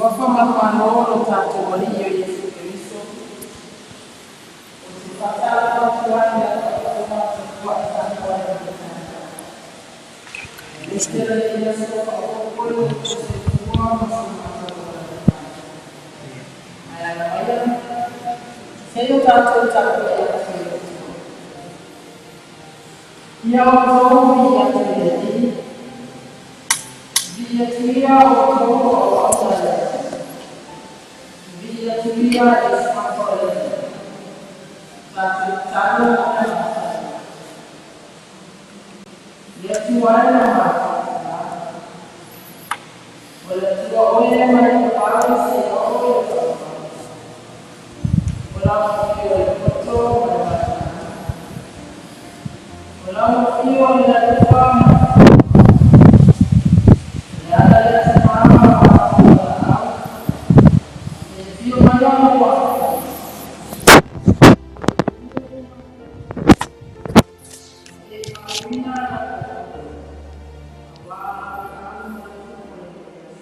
Ua famanumalo lo tatou Alii o Iesu Keriso. Ou te faatalofa atu ai i lau faafofoga tapuai Samoa i lenei taeao. Aemaise lenei aso faaopoopo i lo outou soifua ma so matou ola mai. Ae ala maia, se i o tatou tapuai atu i le Atua. Ia outou viia atu i le Alii, viia atu ia outou o auauna a le Atua. Viia atu ia i le suafa o le Alii. Tatou tatalo ma le masani. Le Atua e lo matou Tina. O le Atua oe e mai le vave seia oo i le faavavau. O lau afio i le poto ma le matamata. O lau afio i le alofa ma le faamamalu. O le ala lea Tama ma matou valaau. E afio mai ona ua afio. E faauuina lau auauna. Aua lau feau ma le tupu o le Ekalesia.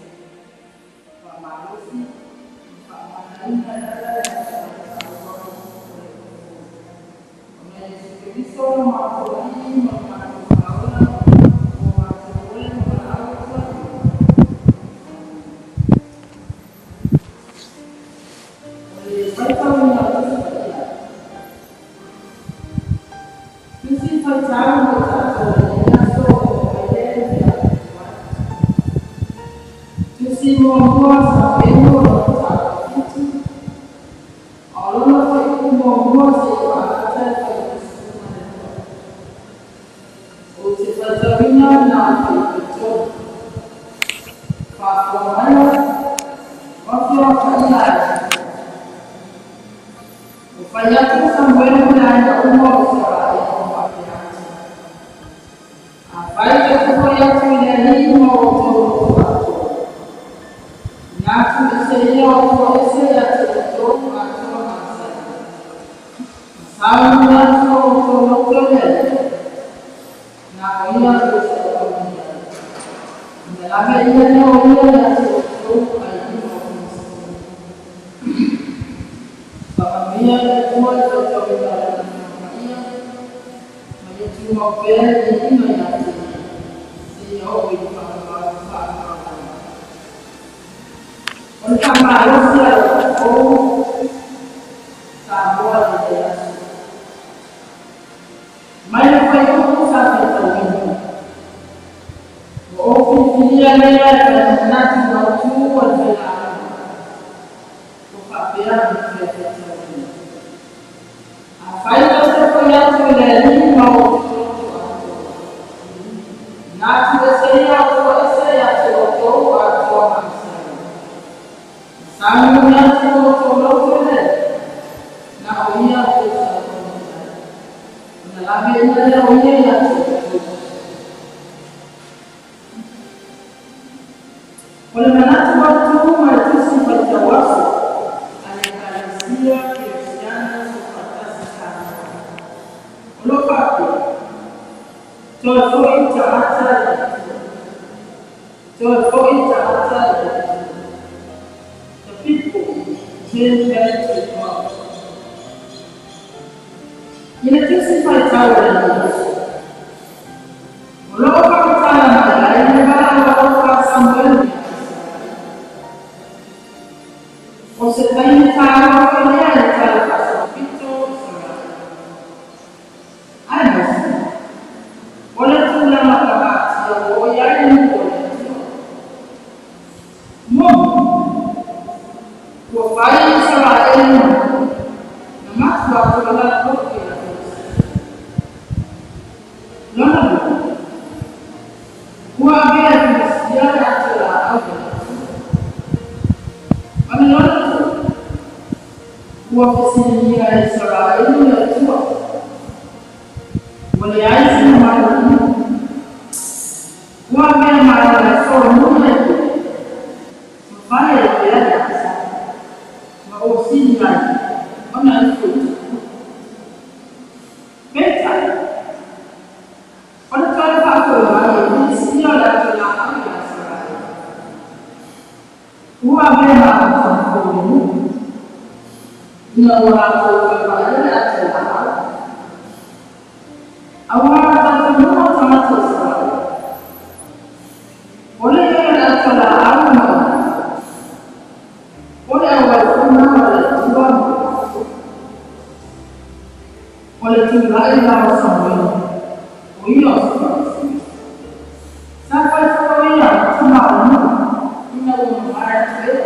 Faamalosi ma faamanaina e ala i lau taua o le Atua. Ona Iesu Keriso lo matou Alii ma lo matou Faaola ua matou oe ma valaau atu ai. Amene. O le faitauina o Tusi Paia. Tusi faitau mo tatou i lenei aso o mai lea i le Feau. Tusi muamua Samuelu o lona mataupu 7, a o lona fuaiupu muamua seia faamata i le fuaiupu 12. Ou te faitauina na o le fuaiupu e 3. Faafofoga maia, ma feofaia ai. Ua fai atu Samuelu i aiga uma o Isaraelu ma faapea atu, Afai tou te foi atu i le Alii ma outou loto atoa, ina tuuese ia o toaese ia te outou atoa masani, ma sauni atu o outou loto i le Alii, na o ia tou te auauna ai, ona lave ia lea o ia ia te outou ai lima o Pilistia. Faamanuia le Atua i le faitauina o Lana Agaga Paia, ma ia tumau pea le viiga ia te Ia, seia oo i le faavavau faavavau. O le faamalosi a lo outou Samoa i lenei aso. Mai le fuaiupu sa faitauina, ua ou filifilia lea e fai manatu mautu o le failauga, ua faapea ona toe faitauina. Afai tou te foi atu i le Alii ma outou loto atoa, ina tuuese ia o toaese ia te outou atoa ma masani. Ma sauniuni atu outou loto i le Alii, na o ia tou te auauna i ai, ona lave ina lea o ia ia te outou. O le manatu autu ma le tusi faitau aso a le Ekalesia Kerisiano Soofaatasi Samoa, o lo o faapea, Toe foi tagata i le Atua. Toe foi tagata i le Atua. The people turn back to God. I le tusi faitau o lenei aso, O lo o faamatala mai ai le valaau alofa a Samuelu ia Isaraelu. O se taimi taua foi lea i le tala faasolopito o Isaraelu. Aemaise, o le tulaga pagatia ua oo i ai le nuu o le Atua. Muamua, ua fai Isaraelu na matua tualalo poto ia Felisiti. Lona lua, ua avea e Filistia le ato laau i le Atua. Ma le lona tolu, ua fesiligia e Isaraelu le Atua, ua leai se mamalu o nuu. Ua avea malo e solomuli le Atua, ma fai ai pea le agasala, ma ua sili ai ona ifo i tua. Peitai, o le toe faafoi mai e Filistia o le ato laau ia Isaraelu. Ua avea ma amataga fou i le nuu, ina ua latou faivaia le ata i laau. Auā le talitonuga o tagata i Savaii, o le ia o le ata laau ma le matua, o le auai funa o le Atua mo i latou. O le tulai la o Samuele, o ia o se Farisio, sa fai foi o ia ma tama o le nuu ina ua mavae atu ea.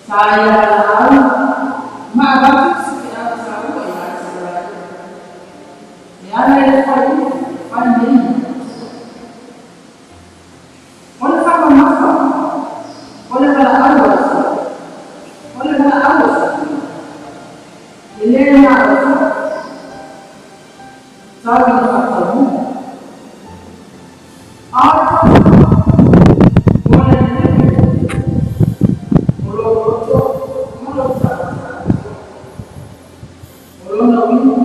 Sa ia valaau ma avatu se feau taua ia Isaraele, e ala i le fuaiupu e fai nei ma Atua. O le faamamafa o le valaau a Isaraele, o le valaau a Samuele, e le na o foi tau ina faataunuu. A o le fautuaga, o le lelei o lou loto ma lou tagata atoa. O lona uiga,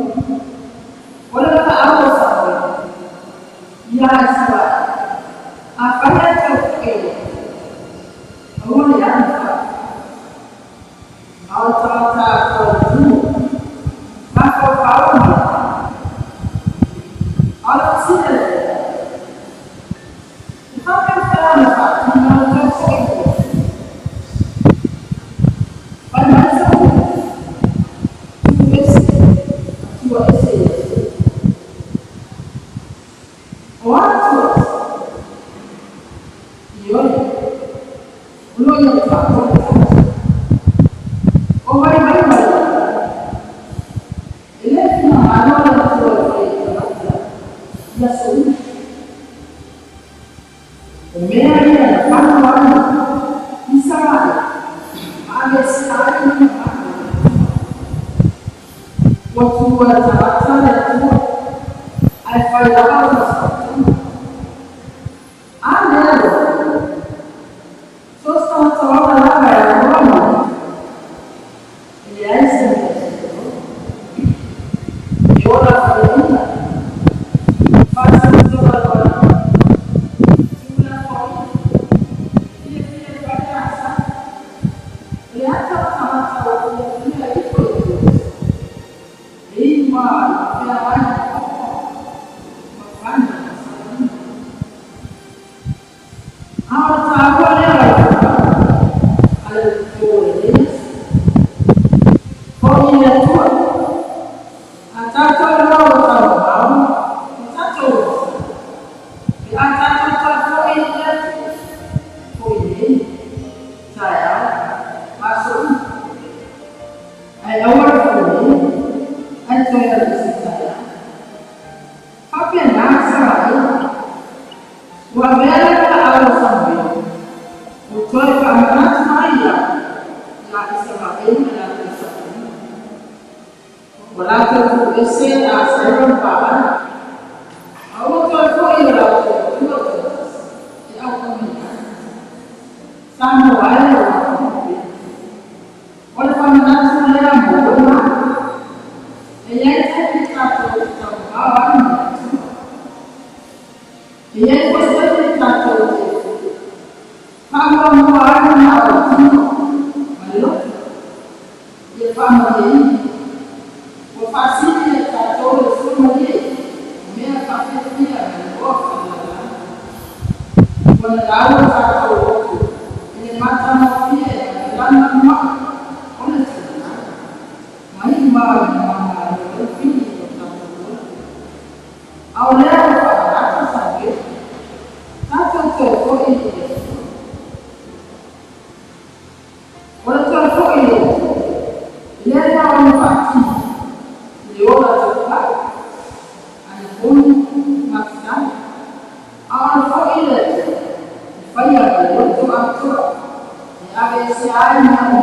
o le valaau a Samuele iā Isaraele, afai ae toe foi i le Atua, aua le alu faapea. A o le tagata atoa i le tino, mafaufau ma le agaga. A o le fesili a le Atua, e faapefea ona faatino le toe foi i le Atua? Fai mai Samuele, tuu ese, atua ese i Atua. O a atua ese? Ioe, o lo o ia te faatonu tatou. O vaivai ma le lalolagi. E le finagalo le Atua e fai e tagata i aso uma. O mea ia na fano ai Isaraele ma aveesea ai le finagalo o le Atua. Ua tua e tagata le Atua, ae fai lava lona saotoga. A lea loa, so o se tagata ola lava e aluloa ma le Atua, e leai se mea e soloa. E ola faleina, faatautoalaloina, tuulafoaina, fiafia e fai laasaga. O le ata o tagata ua fiafia ifo i Atua ese, e inu lava i feagai ma koko ma fana ma savalina. A o le taua lea o le valaau a le po o lenei aso. Foi i le Atua, a tatou iloa ua taumamao ma tatou onosai, pe a tatou toe foi i le Atua, foi nei, taeao, ma aso uma. Ae aua le foi nei, ae toe alu ese taeao. Faapena Isaraele, ua avea le valaau a Samuele, ua toe faamanatu mai ia ia Isaraele ma latou saoiga. Ua latou tuuese Asera ma Baala, a ua toe foi o latou atua toatasi e auauna ai. Samoa e o latou pea. O le faamanatu lea mo oe ma au. E i ai taimi tatou te taumamao ai ma le Atua. E i ai foi taimi tatou te faamuamua ai manao o le tino ma le loto ia faamalieina. Ua faasili ia i tatou le sulumalie o mea faafiafia ma le oa faalelalolagi. Ua nalau o tatou loto i le matagofie ma le lananuaʻi o le tulaga ma iʻu ina magalo ai pili o tatou ola. A o lea ua faamanatu Samuele, tatou toe foi i le Atua. O le toe foi i le Atua, e le na ona faatino i le ola taulai, anaponi ma tatalo, a o le foi i le Atua, e faia ma le loto atoa e aveesea ai mea uma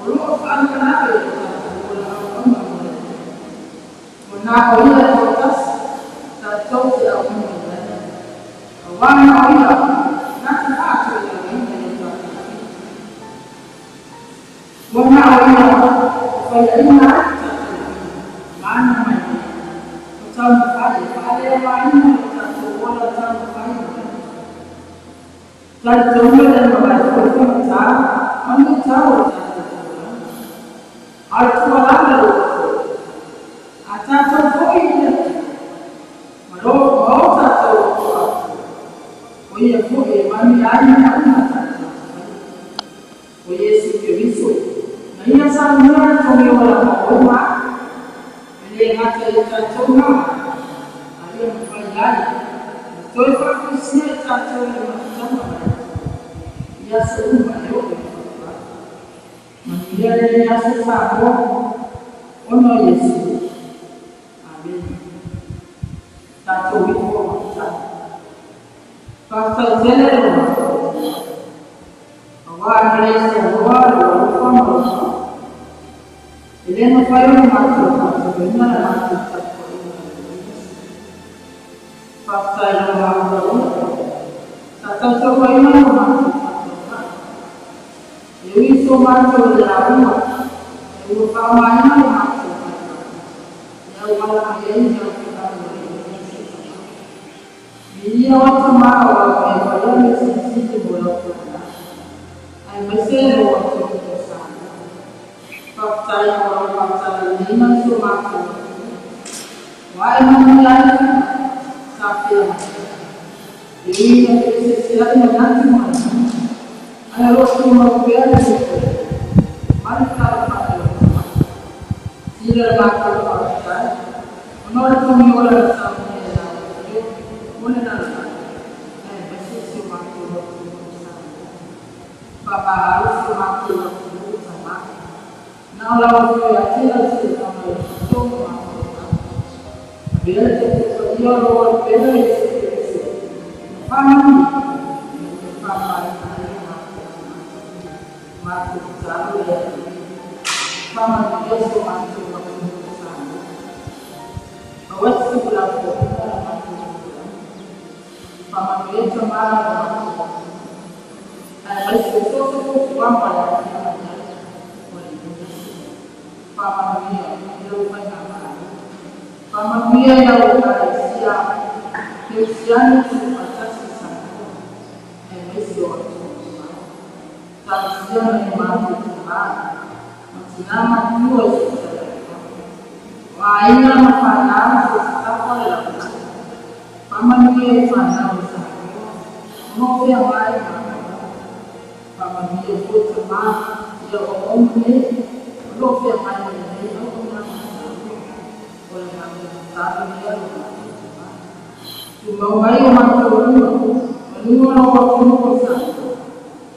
o lo o faalavelave i lo tatou ola auauna mo le Atua. Ua na o ia toatasi tatou te auauna i ai, auā na o ia na te faatoilaloina i o tatou fili. Ua na o ia e faiaina ai o tatou lima ma ana mai nei, o taumafai e faaleaogaina lo tatou ola taumafai mo le Atua. Talitonu le mavae foi fagatā ma luitau o le tatou taulaga. A o le tuualalo i le a tatou foi i le Atua ma o tatou loto atoa, o ia foi e manuia ai mea uma a tatou te faia. O Iesu Keriso, na ia saunoa le togiola ma oe ma e le gata i tatou gaga, a ia mafai ai ona toe faafoisia i tatou i le mafutaga ma le Atua i aso uma e oo i le faavavau. Manuia lenei aso Samoa, ona o Iesu. Amene. Tatou ifo mafutaga. Faafetai tele le matou. Aua le saunoa le alofa ma le faa. E le mafai ona matou faatinoina le matou tapuaiga i lenei aso. Faafetai i lau aoaoina. Sa tautoaina lo matou faatauvaa. E ui i so matou le lauga, e ua faaaogaina lo matou vaivai. E auala mai ai ni aufeau i lenei aso Tama. Viia oe Tama o au e faia mea silisili mo lau fanau. Aemaise lou atunuu o Samoa. Faafetai mo lau faatalaina i so matou atunuu. Ua ae manuia ai faiva sa feagai ai. E ui ina feeseeseai manatu ma lagona, ae o lo o tumau pea le nofoia ma le fealofani o le Tamai. Sila le matou faafetai, ona o le togiola na saunia e lau Afioga mo le lalolagi, aemaise si o matou atunuu o Samoa. Faamagalo si o matou atunuu Tama. Na o lau Afio ia te lau silafaga i le matou ma matou agaga. Avea le Tatou Paia o lou Auupega Iesu Keriso ma faamanuia ina ia faamamaluina ai lo matou tagata. Matou tatalo le Alii, faamanuia si o matou atunuu o Samoa. Aua te tuulafoaiina la matou tupulaga. Faamanuia Tama i lo matou atunuu. Aemaise o so o se fuafuaga o le a afio mai ai mo lenei aso. Faamanuia i lau faigamalo. Faamanuia i lau Ekalesia Kerisiano Tuufaatasi i Samoa, aemaise o atunuu mamao. Talosia nai o matou tama ma tinā matutua i so o se alaalafaga. O aiga ma fanau so o se tafa o le lalolagi. Faamanuia i fanau a Samoa o lo o feagai ma aoaoga. Faamanuia foi Tama i lau auauna nei o lo o feagai ma lenei auaunaga taua. O le matou tatalo lea lo matou Tama. Tumau mai o matou luga ma luga o lou atunuu o Samoa.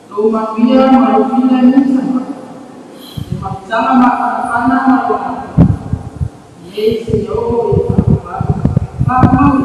Lou manuia ma lou filemu Tama. Le mafutaga mafanafana ma lou alofa. Nei seia oo i le faavavau. Faamau.